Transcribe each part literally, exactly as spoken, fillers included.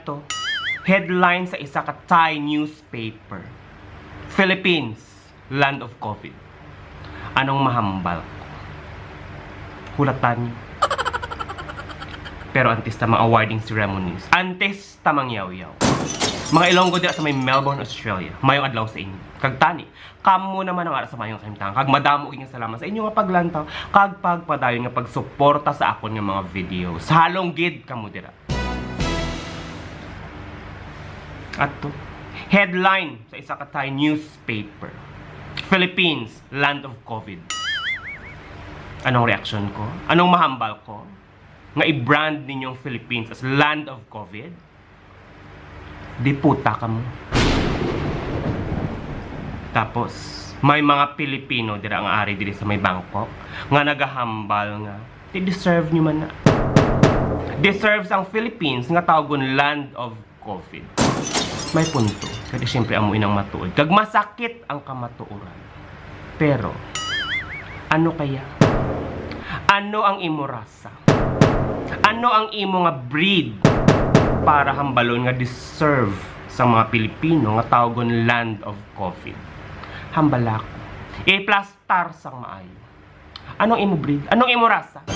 To, headline sa isa ka Thai newspaper, "Philippines, land of COVID." Anong mahambal ko? Hulatan niyo. Pero antes ta mga awarding ceremonies, antes ta mangyawyaw, mga Ilonggo dira sa may Melbourne, Australia, mayong adlaw sa inyo. Kag tani, kamo naman ang ara sa mayong kahimtangan. Kag madamo gid nga salamat sa inyo nga paglantaw kag pagpadayon nga pagsuporta sa akon nga mga videos. Halong gid kamo dira. Ato. Headline sa isa ka Thai newspaper, "Philippines, land of COVID." Anong reaksyon ko? Anong mahambal ko? Nga i-brand ninyong Philippines as land of COVID? Di puta kamo. Tapos, may mga Pilipino dira nga ari diri sa may Bangkok nga nagahambal nga, "Di deserve nyo man na. Deserves ang Philippines nga tawgon land of COVID." May punto. Kaya siyempre, amo inang matuod. Kag masakit ang kamatuoran. Pero, ano kaya? Ano ang imo rasa? Ano ang imo nga breed para hambalon nga deserve sa mga Pilipino nga tawgon land of COVID? Hambala ko. Iplastar sang maayo. Anong imo breed? Anong imo rasa?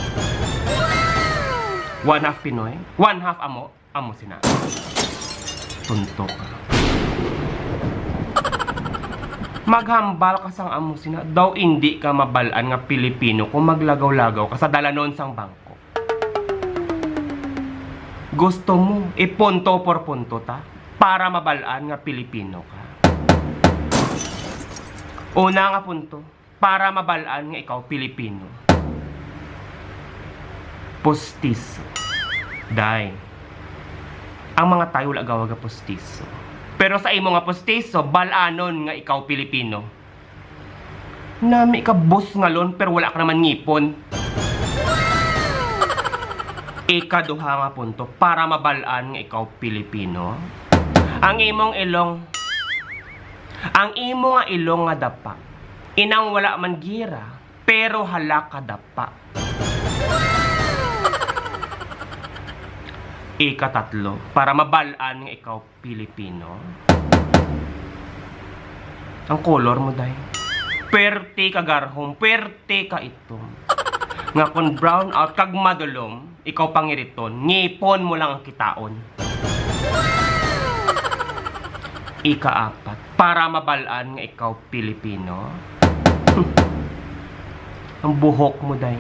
One half Pinoy? One half amo? Amo sina. Tunto ka. Maghambal ka sang amo sina. Daw indi ka mabal-an nga Pilipino kung maglagaw-lagaw ka sa dalanon sang bangko. Gusto mo, ipunto por punto ta, para mabal-an nga Pilipino ka. Una nga punto, para mabal-an nga ikaw Pilipino. Postiso. Day, ang mga Thai wala gawag nga postiso. Pero sa imo nga postiso, bal-anon nga ikaw Pilipino. Nami ka busngalon, pero wala ka naman ngipon. Ikaduha nga punto, para mabal-an nga ikaw Pilipino. Ang imong ilong, ang imo nga ilong nga dapa, inang wala man gira, pero hala ka dapa. Ikatatlo, para mabal-an nga ikaw Pilipino. Ang kolor mo, day. Perte ka garhom, perte ka itom. Nga kon brown out kag madulom, ikaw pangiriton, ngipon mo lang ang kitaon. Ikaapat, para mabal-an nga ikaw Pilipino. Ang buhok mo, day.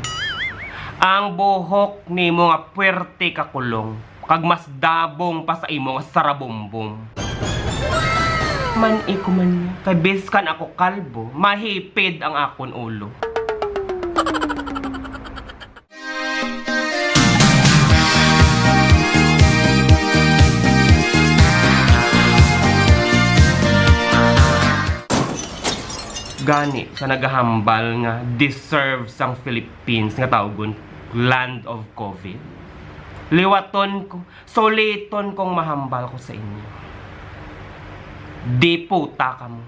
Ang buhok nimo nga puwerte ka kulong, kag mas dabong pa sa imo nga sarabumbong. Man-i ko man niya, kay biskan ako kalbo, mahipid ang akon ulo. Gani, sa nagahambal nga deserve sang Philippines nga tawgon land of COVID, liwaton ko, suliton kong mahambal ko sa inyo. Di puta kamo.